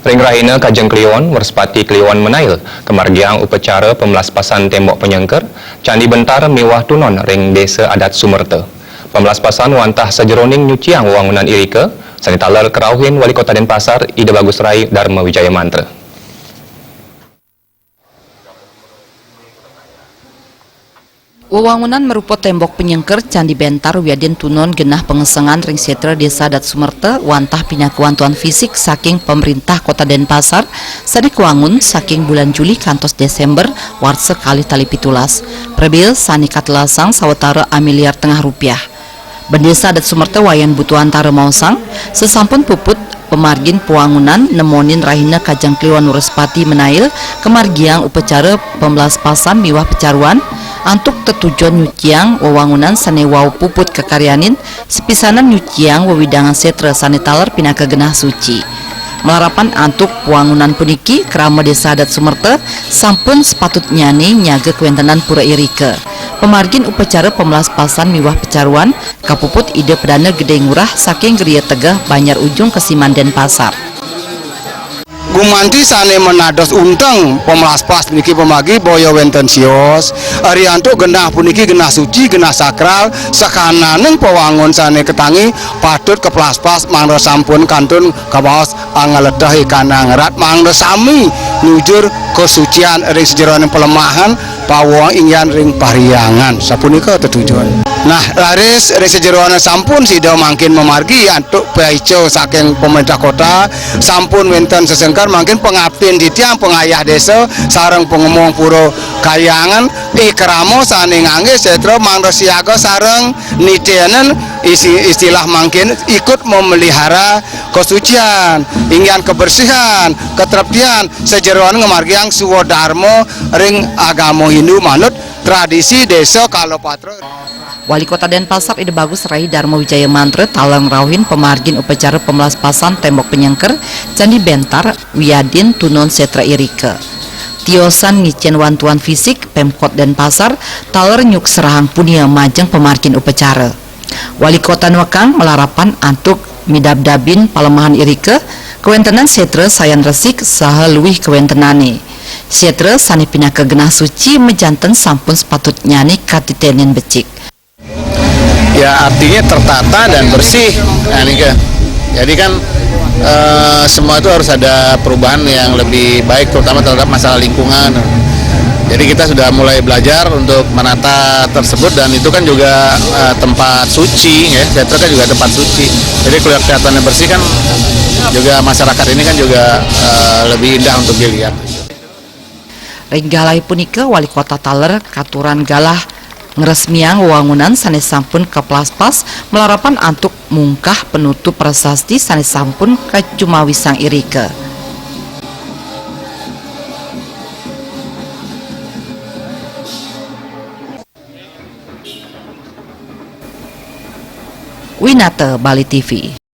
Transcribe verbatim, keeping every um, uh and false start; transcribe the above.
Ring rahina Kajeng Kliwon, Wrespati Kliwon Menail, kamargiang upacara pamlaspasan tembok panyengker, Candi Bentar miwah Tunon ring Desa Adat Sumerta. Pamlaspasan wantah sajeroning nyuciang wewangunan irika, sane taler karauhin Wali Kota Denpasar, Ida Bagus Rai Darma Wijaya Mantra. Wewangunan marupa tembok panyengker, Candi Bentar wiadin Tunon genah pangesengan ring setra Desa Adat Sumerta wantah pinaka wantuan fisik saking Pamrintah Kota Denpasar sane kawangun saking bulan Juli kantos Desember warsa kalih tali pitulas. Prabéa sane katelasang sawatara amiliar tengah rupiah. Bendesa Adat Sumerta Wayan Butuantara maosang, sasampun puput pamargin pawangunan nemonin rahina Kajeng Kliwon Wrespati Menail kamargiang upacara pamlaspasan miwah pacaruan antuk tetujon nyuciang wewangunan sane wau puput kakaryanin, sapisanan nyuciang wewidangan setra sane taler pinaka genah suci. Malarapan antuk pawangunan puniki, krama Desa Adat Sumerta sampun sapatutnyane nyaga kawentenan pura irika. Pamargin upacara pamlaspasan miwah pacaruan kapuput Ida Perdana Gede Ngurah saking Griya Tegeh, Banjar Ujung, Kesiman, Denpasar. Gumanti sane manados unteng pamlaspas niki pamargi boya wenten sios, ari antuk genah puniki genah suci, genah sakral, sakananing pawangun sane katangi patut kaplaspas mangda sampun kantun kabaos angaletehi kanang rat mangda sami nujur kasucian ring sajeroning palemahan pawong inggian ring parhyangan. Sapunika tetujon. Nah, raris ring sajeroning sampun sida mangkin mamargi antuk paica saking pemerintah kota, sampun wenten sesengker mangkin pangaptin titiang pangayah desa sareng pangemong pura kahyangan, ikrama sane ngangge setra mangda siaga sareng nitenen isi istilah mangkin ikut memelihara kesucian, inggian kebersihan, ketreptian, sajeroning ngamargiang swadarma ring agama Hindu manut tradisi desa Kalapatra. Wali Kota Denpasar Ida Bagus Rai Darma Wijaya Mantra taler ngrauhin pamargin upacara pamlaspasan tembok panyengker Candi Bentar wiadin Tunon Setra irika. Tiosan ngicen wantuan fisik, Pemkot Denpasar taler nyukserahang punia majeng pamargin upacara. Wali Kota nuekang malarapan antuk midabdabin palemahan irika, kawentenan setra sayan resik saha luih kawentenane. Setra sane pinaka genah suci majanten sampun sapatutnyane katitenin becik. Ya, artinya tertata dan bersih. Nah, ini ke. Jadi kan, eh, semua itu harus ada perubahan yang lebih baik, terutama terhadap masalah lingkungan. Jadi kita sudah mulai belajar untuk menata tersebut, dan itu kan juga, eh, tempat suci, ya. Setra kan juga tempat suci. Jadi kalau kelihatannya bersih kan juga masyarakat ini kan juga, eh, lebih indah untuk dilihat. Ring galahe punika, Wali Kota taler katuran galah ngresmiang wewangunan sane sampun kaplaspas, malarapan antuk mungkah penutup prasasti sane sampun kajumawisang irika. Winata, Bali T V.